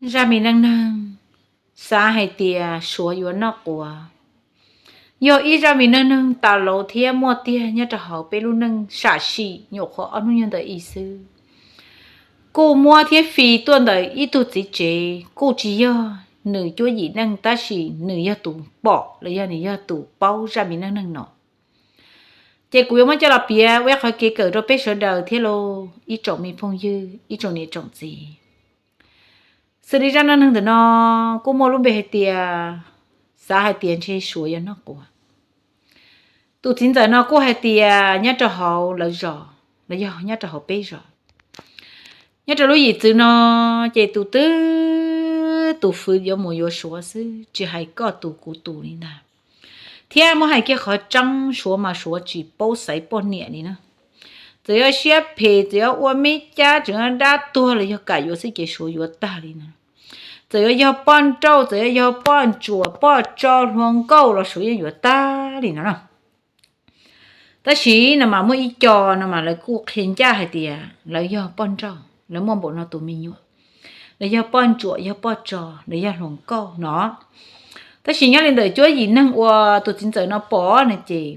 Zaj me neej neeg xav hais tias Suav yuav noj quav yog ib zaj me neej neeg tas laus thiab muaj tiag nyob rau hauv peb lub neej sam sim nyuam qhuav ob hnub nyoog ntawm i xwb. Kuj muab thiab fi tuaj ntawm ib tug txiv tsev, kuj tsis yog nws cuab yim neej tab sis nws yog tus pom los yog nws yog tus paub zaj me neej neeg no. Ces kuv yuav muab coj los piav ua ib qhov kev kawm rau peb sawv daws thiab lauj ib tsoom me phooj ywg, ib tsoom niam tsoom txiv. Xws li zaj neej neeg ntawm no kuj muaj lub npe hais tias, xav hais tias ntshe Suav yuav noj quav. Tus txiv ntxawm no kuj hais tias nyob rau hauv lawv zos los yog nyob rau hauv peb zos, nyob rau lub yim txwv no ces tus twg tus fwv yuav mus yuav Suav xwb, tsis hais koj tus kuv tus li ntag. Thiab muab hais kiag qhov tseeb, Suav mas Suav tsis paub xaiv poj niam li na. Txawm yog siab phem, txawm yog ua me cab, txawm yog dab tuag los yog kam yuav xwb ces Suav yuav tag li na. Txawm yuav yog poj nrauj, txawm yuav yog poj ntsuam, poj tso, hluas nkauj los Suav yeej yuav tag li no na. Tab sis no mas muaj ib co no mas lawv kuj qhia ncaj hais tias lawv yog poj nrauj, lawv muaj npaum no tus me nyuam, lawv yog poj ntsuam, yog poj tso, lawv yog hluas nkauj no. Tab sis nyob li ntawm cuab yim neeg uas tus txiv ntxawm no pom no ces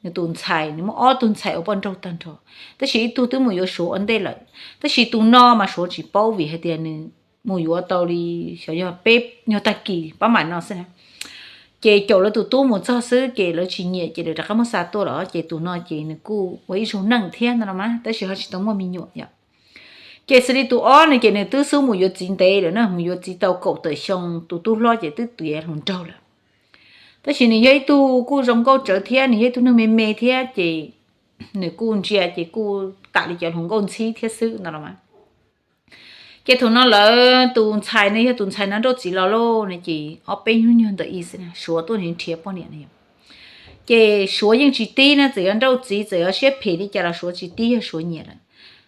nws tus ntxhais, nws muaj ob tug ntxhais ua poj nrauj tag nrho, tab sis ib tug twb mus yuav Suav ua ntej lawm, tab sis tus no mas Suav tsis paub vim hais tias nws mus yuav tau li xyov yog peb nyuag tag kis pab mam no xwb na. Ces caum lawv tus tub mus txog xwb ces lawv tsis nyiam ces lawv rov qab muab xa tuaj lawm, ces tus no ces nws kuj ua ib zaug neej thiab no los mas, tab sis ho tsis tau muaj me nyuam yom. Ces xws li tus ob no ces nws twb xub mus yuav txiv ntev lawm na, mus yuav txiv tau kaum tawm xyoo, tus tub hlob ces twb tiav hluas nraug lawm. Tab sis nws yog ib tug kuj zoo nkauj tsawv thiab, nws yog ib tug neeg me me thiab ces nws kuj ntsia ces kuj tam li cov hluas nkauj ntxhib thiab xwb no los mas. Ces thaum no lawv tus ntxhais no yog tus ntxhais no nrauj txiv los lauj no ces ob peb hnub nyuag ntawm i xwb na Suav tuaj nrhiav poj niam no yom. Ces Suav yeej tsis tib na, txawm yuav nrauj txiv txawm yuav siab phem li cas los Suav tsis tib, yog Suav nyiam lawm.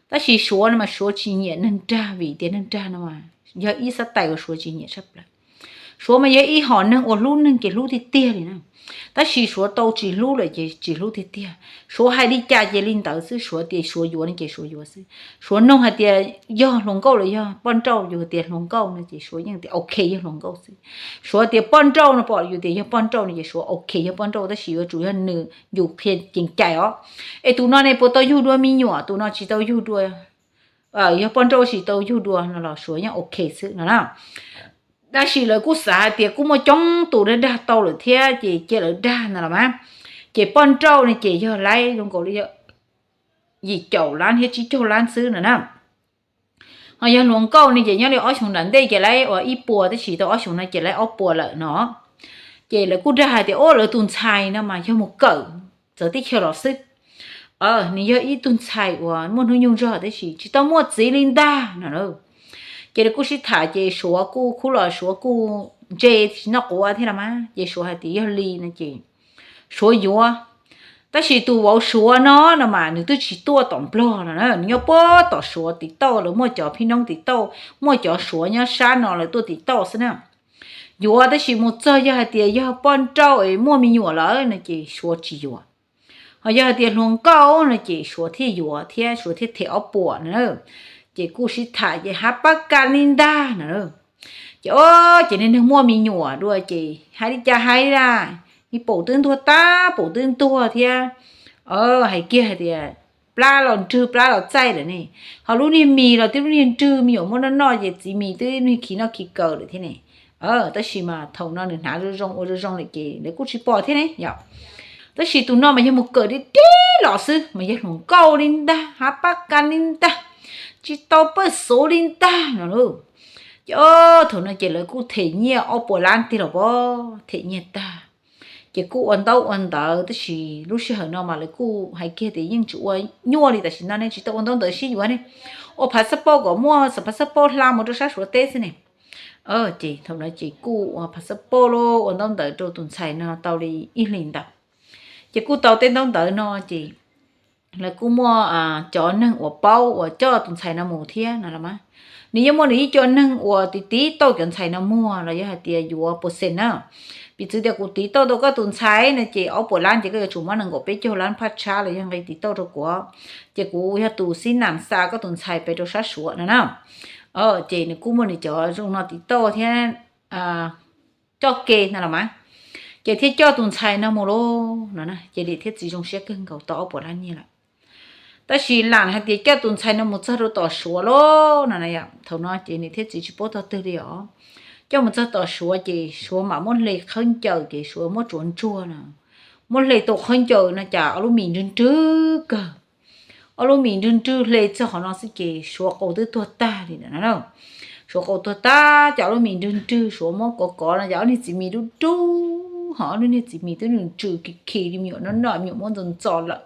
Tab sis Suav no mas Suav tsis nyiam neeg nrag vim tias neeg nrag no mas yog ib xab tais uas Suav tsis nyiam tshaj plaws. Suav mas yog ib hom neeg uas hlub neeg ces hlub tiag tiag li na, tab sis Suav tau tsis hlub lawm ces tsis hlub tiag tiag. Suav hais li cas ces li ntawd xwb, Suav tias Suav yuav no ces Suav yuav xwb. Suav nug hais tias yog hluas nkauj los yog poj nrauj, yus tias hluas nkauj no ces Suav yeej tias ok yog hluas nkauj xwb. Suav tias poj nrauj no pom yus tias yog poj nrauj no ces Suav ok yog poj nrauj, tab sis yuav tsum yog nws yus qhia ceev cai os. Es tus no ne puas tau yug dua me nyuam, tus no tsis tau yug dua, yog poj nrauj tsis tau yug dua no los Suav yeej ok xwb no na. Tab sis lawv kuj xav hais tias kuj muaj coob tus dag dag tau lawm thiab ces cia lawv dag no los mas. Ces poj nrauj ne ces yog laib zoo nkaus li yim caum lab thiab tsib caug lab xwb no na. Ho yog hluas nkauj ne ces nyob li ob xyoos nram ntej ces laib ua ib puas tab sis tau ob xyoos no ces laib ob puas lawm no. Ces lawv kuj dag hais tias o lawv tus ntxhais no mas yog mus kawm txawv teb chaws los xwb. Nws yog ib tug ntxhais uas muaj hnub nyoog zog tab sis tsis tau muaj txiv li ntag no. Ces lawv kuj sib tham ces Suav kuj khub los Suav kuj ntse tsis noj quav thiab los mas, ces Suav hais tias yog li no ces Suav yuav. Tab sis tus vauv Suav no no mas nws twb tsis tuaj tom Nplog no na, nws nyob puag tom Suav tim tauj, lawv muaj cov phib noob tim tauj, muaj cov Suav nyob sab no lawv tuaj tim tauj xwb na. Yuav tab sis mus txog yog hais tias yog poj nrauj es muaj me nyuam lawm no ces Suav tsis yuav. Ho yog hais tias hluas nkauj no ces Suav thiaj yuav thiab Suav thiaj them ob puas no. Ces kuj sib tham ces hav pab kas li ntag no. Ces o, ces niag neeg muaj me nyuam dua ces hais li cas hais li, me paum twb ntuag tag paum twb ntuag thiab. Hais kiag hais tias plab los nrwg plab los txaij lawm ne, ho lub niag mis los twb lub niag nrwg, me nyuam muab noj noj ces txiv mis twb niag khi noj khi kaw lawm thiab ne. Tab sis mas thaum no nws hnav zoo zoo ua zoo zoo lawm ces lawv kuj tsis pom thiab ne yom. Tab sis tus no mas yog mus kawm deb deb los xwb mas yog hluas nkauj li ntag, hav pab kas li ntag, tsis tau pawj xuv li ntag no lauj. Ces thaum no ces lawv kuj them nyiaj ob puas lab tiag los pom, them nyiaj tag. Ces kuj ua ntaub ua ntawv tab sis lub sij hawm no mas lawv kuj hais kiag tias yeej tsis ua nyuaj li tam sim no ne, tsis tau ua ntaub ntawv sib yuav ne, ua phav xab poj kom muaj xas phav xab poj hla mus rau sab Suav teb xwb ne. Ces thaum no ces kuj ua phav xab poj los ua ntaub ntawv rau tus ntxhais no tau li ib hlis ntawd. Ces kuj tau tej ntaub ntawv no ces lawv kuj muaj cov neeg uas paub uas coj tus ntxhais no mus thiab no los mas. Nws yeej muaj nws ib co neeg uas tiv tiv tauj cov ntxhais no muag los yog hais tias yuav puas xees na. Piv txwv tias kuv tiv tauj tau koj tus ntxhais no ces ob puas lab ces koj yuav tsum muab nees nkaum peb caug lab phaj tshab los yog nqi tiv tauj rau kuv, ces kuv yog tus xib nam xa koj tus ntxhais pem rau sab Suav no na. Ces nws kuj muaj nws cov zoo no tiv tauj thiab coj ke no los mas, ces thiaj coj tus ntxhais no mus lauj no. Ces niam thiab txiv zoo siab kawg nkaus tau ob puas lab nyiaj lawm. Tab sis lam hais tias coj tus ntxhais no mus txog rau tom Suav lauj no. Thaum no ces niam thiab txiv tsis paub tog twg li os. Coj mus txog tom Suav ces Suav mam muab hle qhawb ncaws ces Suav muab tsuav ntsuag no, muab hle tau qhawb ncaws no cas ob lub mis nrwg nrwg kawg. Ob lub mis nrwg nrwg hle txog qhov no xwb ces Suav qau twb tuag tag li no. Suav qau tuag tag ces ob lub mis nrwg nrwg Suav muab kov kov no ces ob niag txiv mis dub dub, ho ob lub niag txiv mis twb nws ntsws khi khi li me nyuam noj noj me nyuam muab ntxo ntxo lawm.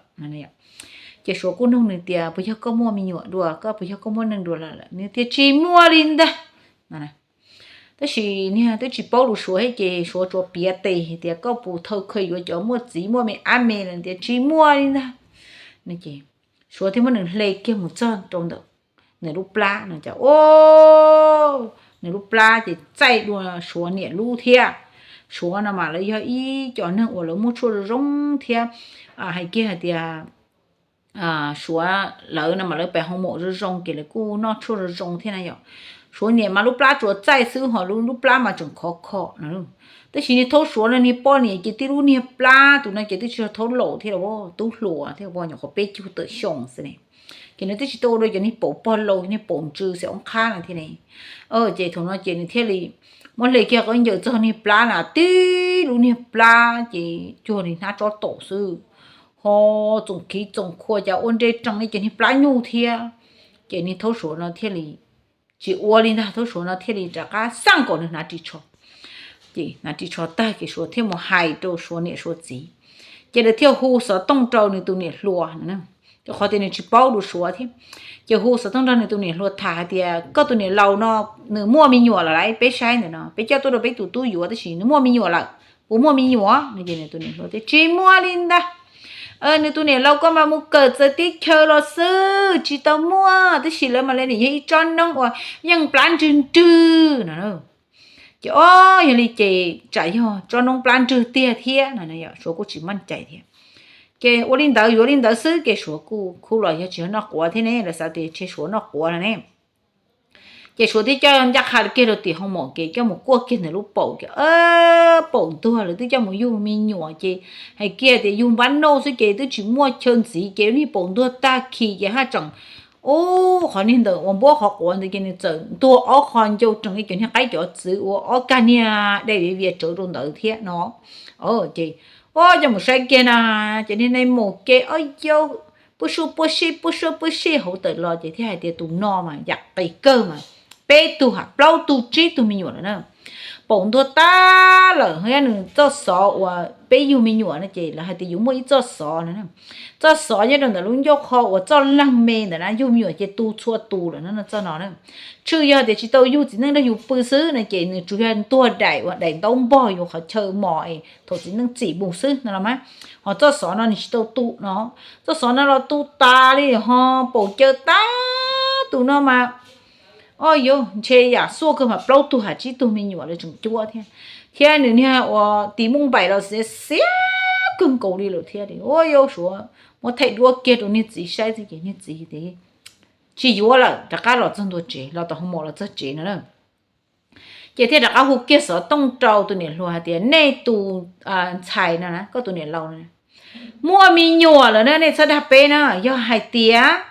Ces Suav kuj nug nws tias puas yog koj muaj me nyuam dua, koj puas yog koj muaj neeg dua lawm? Nws tias tsis muaj li ntag. Tab sis niag twb tsis paub lus Suav thiab ces Suav tsuas piav tes tias koj puas tau kheev yuav cov muaj txiv muaj me ab me lawm? Tias tsis muaj li ntag. Suav thiaj muab nws hle kiag mus txog rau ntawm nws lub plab no ces, o, nws lub plab ces txaij dua Suav niam lub thiab. Suav no mas lawv yog ib co neeg uas lawv muaj tshuaj zoo zoo thiab, hais kiag hais tias Suav lawv no mas lawv pem hoo maum zoo zoo ces lawv kuj noj tshuaj zoo zoo thiab na yom. Suav niam mas lub plab tsuas txaij xwb ho lub plab mas tseem khov kho no. Tab sis niag thaub Suav no niag poj niam ces tib lub niag plab tus no ces twb tsis yog thaub laus thiab los tub hluas thiab, nyuam qhuav peb caug tawm xyoo xwb ne. Ces nws twb tsis tau ua dua cov niag paum pog laus, niag paum ntsws xim oob qhab no thiab ne. Ces thaum no ces nws thiaj li muab hle kiag qhawb ncaws txog niag plab na, tib lub niag plab ces cuag li hnab tsob taum xwb, ho txoom khiv txoom khua cas ua nre rees li cov niag plab nyuj thiab. Ces niag thaub Suav no thiaj li tsis ua li ntag, thaub Suav no thiaj li rov qab xaj kom nws hnav ris tsho. Ces hnav ris tsho tag ces Suav thiaj mus hais rau Suav niam Suav txiv, ces lawv thiaj hu xov tooj rau nws tus niam hluas, rau qhov tias nws tsis paub lus Suav thiab. Ces hu xov tooj rau nws tus niam hluas tham hais tias koj tus niam laus no nws muaj me nyuam lawm lauj, peb saib ntawm no peb coj tuaj rau peb tus tub yuav tab sis nws muaj me nyuam lawm, puas muaj me nyuam no? Ces nws tus niam hluas tias tsis muaj li ntag. Nws tus niam laus koj mas mus kawm txawv teb chaws los xwb tsis tau muaj, tab sis lawv mas li nim yog ib tsob noob uas yeej plab nrwg nrwg no. Ces o, yog li ces tsam yog tsob noob plab nrwg tiag thiab no, Suav kuj tsis maj cai thiab. Ces ua li ntawd yuav li ntawd xwb ces Suav kuj khu los yog tsis yog noj quav thiab ne, lawv xav tias tshe Suav noj quav no ne. Ces Suav thiaj coj ncaj qha kiag rau tim hoo maum ces coj mus kuaj kiag ntawm lub paum ces paum ntuag lawv twb coj mus yug me nyuam ces hais kiag tias yug npab nauj xwb ces twb tsis muaj chaw ntxiv ces niag paum ntuag tag khi ces haj tseem, ub, qhov niag ntawm uas npuab qhov quav ntawd ces nws txawm ntuag ob qho ncau rees li cov niag qaib cov txwv ua ob kag niag dej viav vias rawv rau ntawd thiab no. Ces o, coj mus saib kiag na, ces niag nais maum ke o yau, puj suj puj sij puj suj puj sij hauv tawm los ces thiaj hais tias tus no mas yam qis kawg mas peb tug ham plaub tug tsib tug me nyuam lawm na. Paum ntuag tag lawm ho nyob nws txoj xov uas peb yug me nyuam no ces lawv hais tias yuav muaj ib txoj xov no. Txoj xov nyob rau ntawm lub ncauj qho uas txoj leeg me ntawm na, yug me nyuam ces tu txhua tus lawm no txoj no na. Tshwj yog tias tsis tau yug txiv neej nrog yus pw xwb no ces nws tsuas yog ntuag daim uas daim ntaub npog yus qhov chaw mos es thaum txiv neej txim mus xwb no los mas. Ho txoj xov no nws tsis tau tu no, txoj xov no los tu tas li ho paum caw tag tus no mas o yau, ntshe yam xuaj kawg mas plaub tug ham tsib tug me nyuam lawv tseem cuab thiab. Thiab nws niag uas tis muj npaim los xiav xiav kawg nkaus li lawm thiab. Ua yau, Suav muab thaij duab kiag rau niag txiv saib xwb ces niag txiv tias tsis yuav lawm, rov qab los txog ntua tsev, los tom hoo maum los txog tsev no na. Ces thiaj rov qab hu kiag xov tooj rau tus niam hluas hais tias nej tus ntxhais no na, koj tus niam laus no muaj me nyuam lawm na, nej txhob dag peb na. Yog hais tias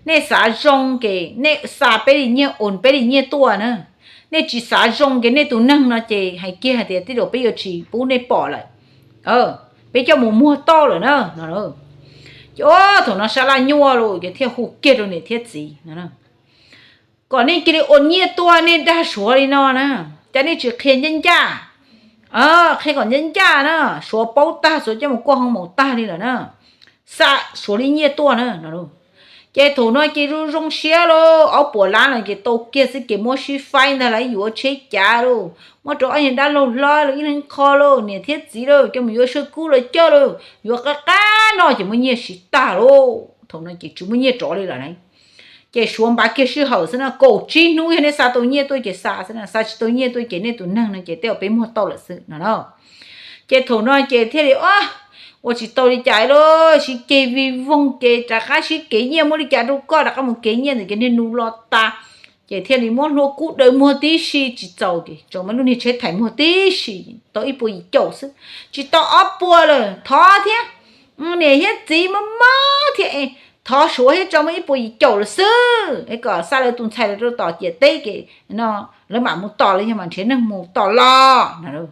nej xav zoo ces nej xa peb li nyiaj, ua peb li nyiaj tuaj na. Nej tsis xav zoo ces nej tus neeg no ces hais kiag hais tias tej zaum peb yuav tsis pub nej pom lawm, peb coj mus muag tauj lawm na no. Ces o, thaum no sab laj nyuaj lawm ces thiaj hu kiag rau niam thiab txiv no, kom nej cia li ua nyiaj tuaj, nej dag Suav li no na, cas nej tsis qhia ncaj ncaj, qhia kom ncaj ncaj na, Suav paub tag, Suav coj mus kuaj hoo maum tag li lawm na, xa Suav li nyiaj tuaj na no. Ces thaum no ces zoo zoo siab lauj, ob puas lab no ces tau kiag xwb ces muab sib faib ntag, lawv yuav tsheb cav lauj, muab rau ob niag dab laug hlob lauj, ib leeg qho lauj, niam thiab txiv lauj, coj mus yuav sab kub los coj lauj, yuav qab qab no ces muaj nyiaj siv tag lauj. Thaum no ces tsis muaj nyiaj rov li lawm na. Ces Suav npav kiag sij hawm xwb na, kaum tsib hnub yog nej xa tau nyiaj tuaj ces xa xwb na, xa tsis tau nyiaj tuaj ces nej tus neeg no ces tej zaum peb muag tauj lawm xwb no na. Ces thaum no ces thiaj li, o, ua tsis tau li cas lauj, sib ceg vij voog ces rov qab sib kev nyiaj, muaj li cas rau koj rov qab mus kev nyiaj ntawm ces niag nus los tas, Ces thiaj li muab hlua kub daws muag tib si tsis txaus ces tso mas lub niag tsheb thais muag tib si, tau ib puas yim caum xwb, tsis tau ob puas lawm, thov thiab. Niam thiab txiv mob mob thiab, thov suav thiab tso muaj ib puas yim caum lawm xwb es kom xa lawv tus ntxhais los rau tom ciam teb ces no lawv mam mus tos los yog mam nrhiav neeg mus tos los no.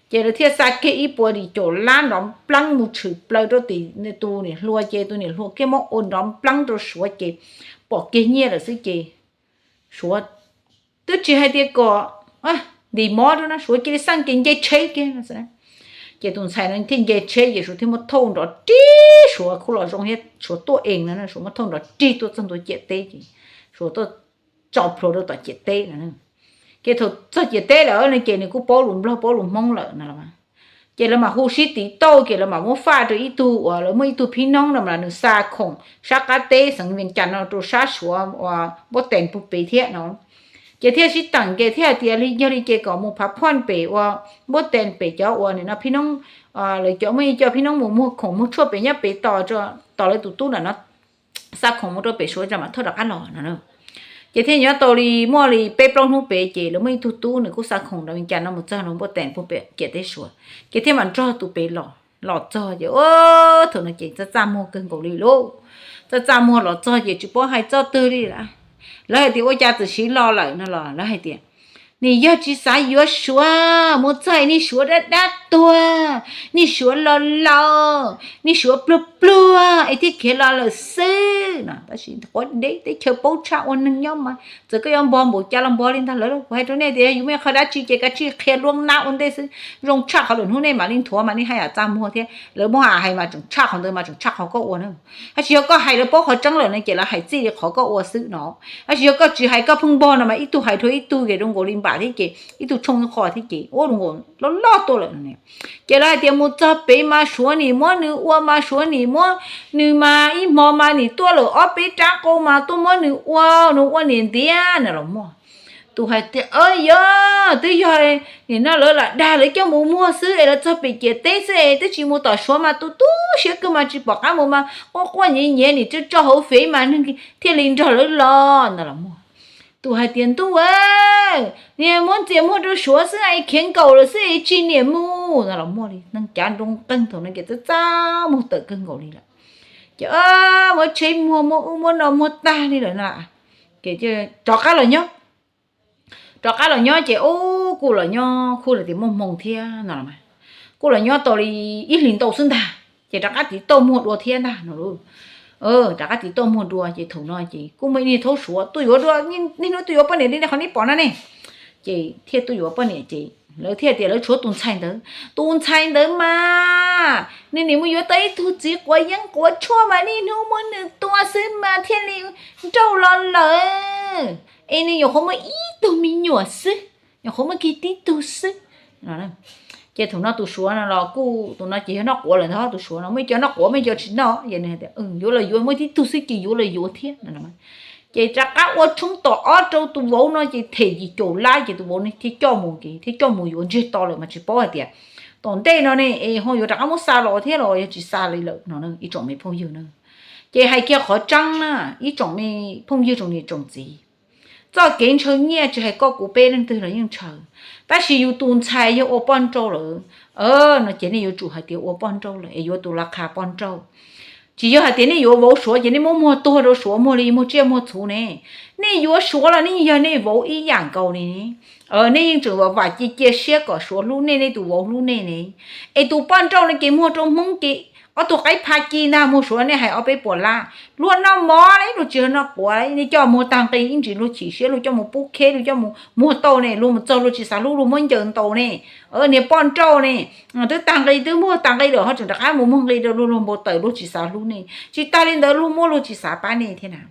Ces lawv thiaj xa kiag ib puas yim caum lab nrov npleeb mus tshwm plaws rau tim tus niam hluas ces tus niam hluas kiag muab ua nrov npleeb rau suav ces pom kiag nyiaj lawm xwb ces suav twb tsis hais tias kom ntim mov rau na, suav cia li xaj kev nce tsheb kiag. Ces tus ntxhais no thiaj nce tsheb ces suav thiaj muab thauj nrov ris, suav khuj los zoo thiab suav tuaj ees no, suav muab thauj nrov ris tuaj txog ntua ciam teb ces suav tuaj tso plhuav rau tom ciam teb no. Ces thaum txog ciam teb lawm no ces nws kuj paub lus nplog paub lus hmoob lawm no los mas. Ces lawv mam hu sib tiv tauj ces lawv mam muab faj rau ib tug uas lawv muaj ib tug phib noob no mas nws xa khoom sab qab teb xeev Vias Cas no rau sab suav uas npab tees pug pem thiab no. Ces thiaj sib teem ces thiaj hais tias li yog li ces kom mus phav phoj pem uas npab tees pem cov uas nim no phib noob, lawv cov muaj ib co phib noob mus muag khoom muag tshuaj pem nyob pem tos, tos lawv tus tub ntawm no xa khoom mus rau pem suav tso mam thauj rov qab los no. Ces thiaj nyob tau li muaj li peb plaub hnub pem ces lawv muaj ib tug tub nws kuj xa khoom nrov Vias Cas no mus txog npab tees pug pem ciam teb suav, ces thiaj mam nrog tus pem los. Los txog ces thaum no ces txaj txaj muag kawg nkaus li lauj. Txaj txaj muag los txog ces tsis paub hais txoj twg li lawm. Lawv hais tias ua cas txawm siv los lawm no los lawv hais tias, nim yog tsis xav yuav suav, mus txog nej suav dab dab tuag, nej suav los laus, nej suav pluag pluag es thiaj khiav los lawm xwb no. Tab sis quav deb teb chaws paub tshaj ua neeg nyob mas txawm koj yuav npog npaum cas los npog li ntag lawv. Kuv hais rau nej tias yus muaj qhov dab tsi ces kav tsij qhia luab nab ua ntej xwb. Zoo tshaj qhov lwm hnub nej mam li nthuav mas nej haj yam txaj muag thiab lawv muab hais mas tseem tshaj qhov ntawd mas tseem tshaj qhov koj ua na. Tab sis yog koj hais lawv paub qhov tseeb lawm no ces lawv hais txij li qhov koj ua xwb no. Tab sis yog koj tsis hais koj pheej npog no mas ib tug hais rau ib tug ces zoo nkaus li npam thiab ces ib tug tshooj ib qho thiab ces ua zoo nkaus loj loj tuaj lawm. Ces lawv hais tias mus txog pem mas suav nim muab nws ua mas suav nim muab nws mas ib hmo mas nim tuaj lawm ob peb rab qau mas tuaj muab nws ua, nws ua niam ntiav no los muaj. Tus hais tias yog twb yog nim no lawv lam dag lawv coj mus muag xwb es lawv txog pem ciam teb xwb es twb tsis mus tom suav mas tu tu siab kawg mas tsis pom qab mus mas quaj quaj nyiav nyiav nim tso tso hauv fev mas neeg thiaj li nrog lawv los no los muaj. Tus hais tias ntuj, niag muab ntxias muag rau suav xwb es khiav nkaum lawm xwb es tsis niam mus no los muaj li. Neeg cav nroo qeeg thaum no ces txaj txaj muag tawm kawg nkaus li lawm. Ces muab tsheb muag muab ub muab no muag tag li lawm na. Ces rov qab los nyob, rov qab los nyob ces ub kuj los nyob kuj los tias muaj hmoo thiab no los mas. Kuj los nyob tau li ib hlis ntau xwb ntag ces rov qab tiv tauj muag dua thiab ntag no. Rov qab tiv tauj muag dua ces thaum no ces kuj muaj ib niag thaub suav tuaj yuav dua, niaj hnub tuaj yuav poj niam li qhov nej pom no ne. Ces thiaj tuaj yuav poj niam ces lawv thiaj tias lawv tshuav tus ntxhais ntawd, tus ntxhais ntawd mas nws nim mus yuav tau ib tug txiv quav yeeb quav tshuaj mas niaj hnub muab nws tua xwb mas thiaj li nrauj los lawm. Es nws nyuam qhuav muaj ib tug me nyuam xwb, nyuam qhuav muaj kiag tib tug xwb. Ces thaum no tus suav no los kuj tus no ces yog noj quav lawm ntag, tus suav no muaj ib co noj quav muaj ib co tsis noj, yuav los yuav, muaj tib tug xwb ces yuav los yuav thiab. Ces rov qab ua tshoob tom ob rau tus vauv no ces them yim caum lab ces tus vauv ne thiaj coj mus, ces thiaj coj mus yuav ntsiag to lawm mas tsis paub hais tias tom ntej no ne es ho yuav rov qab muab xa los thiab los yog tsis xa li lawm no ib tsoom me phooj ywg na. Ces hais kiag qhov tseeb na, ib tsoom me phooj ywg tsoom niam tsoom txiv, txoj kev ntshaw nyiaj tsis hais koj kuv peb leej twg los yeej ntshaw, tab sis yus tus ntxhais yog ua poj nrauj lawm no ces nej yuav tsum hais tias ua poj nrauj lawm es yuav tus la qha poj nrauj. Tsis yog hais tias nej yuav vauv suav ces nej muab muag tuag rau suav muag li muag tsiaj muag txhuv ne. Nej yuav suav los nej yog nej vauv ib yam nkaus li ne. Nej yeej tseem vam vam cia cia siab kom suav hlub nej, nej tus vauv hlub nej ne. Es tus poj nrauj no ces muag rau hmoob ces ob tug qaib pha ci ntag, muag suav nej hais ob peb puas lab. Luag noj mov li luag tsis noj quav li, nej coj muag tag nqi ib ntsis luag chim siab luag coj mus pub kheb luag coj mus muag tau ne, luag mus txog luag tsis xav hlub luag muab ncaws ntaus ne. Niag poj nrauj ne, twb tag nqi twb muag tag nqi lawm ho tseem rov qab mus muag nqi rau luag, luag npau taws luag tsis xav hlub nej. Tsis tas li ntawd luag muab luag tsis xav pab nej thiab na.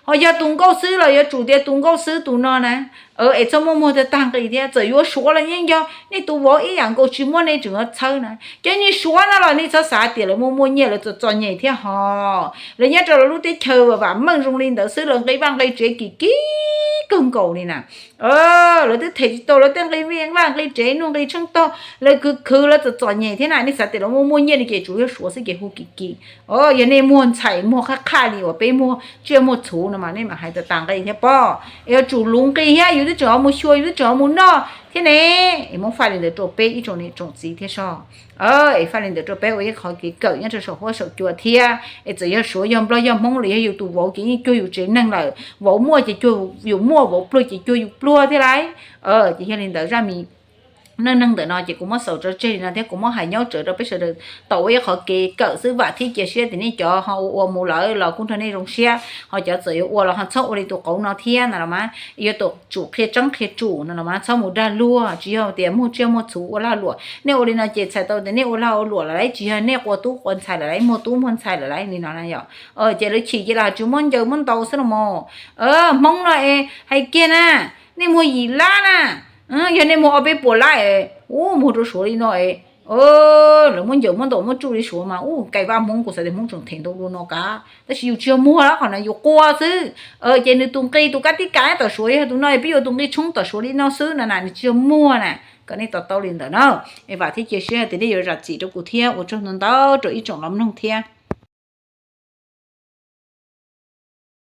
Ho yog tus nkauj xwb los yuav tsum tias tus nkauj xwb tus no na, Es txhob muaj muag tag tag nqi thiab, txawm yuav Suav los yeej yog nej tus vauv ib yam nkaus, tsis muaj nej tseem yuav txhawb na. Cov niag Suav no los nej txhob xav tias lawv muaj muaj nyiaj lawv txom txom nyem thiab hos. Lawv nyob rau lawv lub teb chaws vam meej zoo li ntawd xwb, lawv nqi vaj nqi tsev kim kim kawg nkaus li na. Lawv twb them tsis tau lawv tej nqi vaj nqi tsev, nuj nqi tsheej tog, lawv khwv khwv lawv txom txom nyem thiab na. Nej xav tias lawv muaj muaj nyiaj li ces tsuas yog Suav xwb ces hu kim kim. Yog nej muag ntxhais muag qhab qhaj li uas peb muag tsiaj muag txhuv no mas nej mam hais tag tag nqi thiab pob. Yuav tsum luv nqi thiab, yus twb tseem ho mus xyuas, yus twb tseem ho mus noj thiab ne. Es muab faj li ntawd rau peb ib tsoom niam tsoom txiv thiab soj. Es faj li ntawd rau peb ua ib qhov kev kawm nyob rau saum huab saum cua thiab. Es txawm yog Suav yog Nplog yog Hmoob los yog yus tus vauv ces yeej cuag yus tsev neeg lawm, vauv muaj ces cuag yus muaj, vauv pluag ces cuag yus pluag thiab lauj. Ces yog li ntawd zaj me neej neeg ntawm no ces kuv muab xaus tso tseg li no thiab kuv muab hais nyob tsawv rau peb sawv daws tau ua ib qhov kev kawm xwb. Vam thiab cia siab tias nej cov ho ua ua mus lawm los kuj nrog nej zoo siab, ho cov txawm yuav ua los ho txhob ua li tus qauv no thiab na los mas. Yuav tsum qhia tseeb qhia tsum no los mas, txhob mus dag luag. Tsis yog tias muag tsiaj muag txhuv ua lag luam, nej ua li no ces txhais tau tias nej ua lag ua luam lawm lauj, tsis yog nej qua tub qua ntxhais lawm lauj, muag tub muag ntxhais lawm lauj li no na yom. Ces lawv chim ces los tsis muab ncaws muab ntaus xwb los mas. Hmoob no es hais kiag na, nej muag yim lab na, yog nej muag ob peb puas lab es ua muag rau Suav li no es lawv muab ncaws muab ntaus muab tsuj li Suav mas ua kai vaj Hmoob, kuv xav tias Hmoob tseem them ntau dua no kav. Tab sis yus tsis yog muag lawm, qhov no yus qua xwb. Ces nws tus nqi tus kab tib kas tom Suav yog tus no, peb yuav tus nqi tshoob tom Suav li no xwb no na, nws tsis yog muag na. Kom nej to taub li ntawd na. Es vam thiab cia siab tias nej yuav zam txim rau kuv thiab, ua tsaug ntau ntau rau ib tsoom los mloog thiab.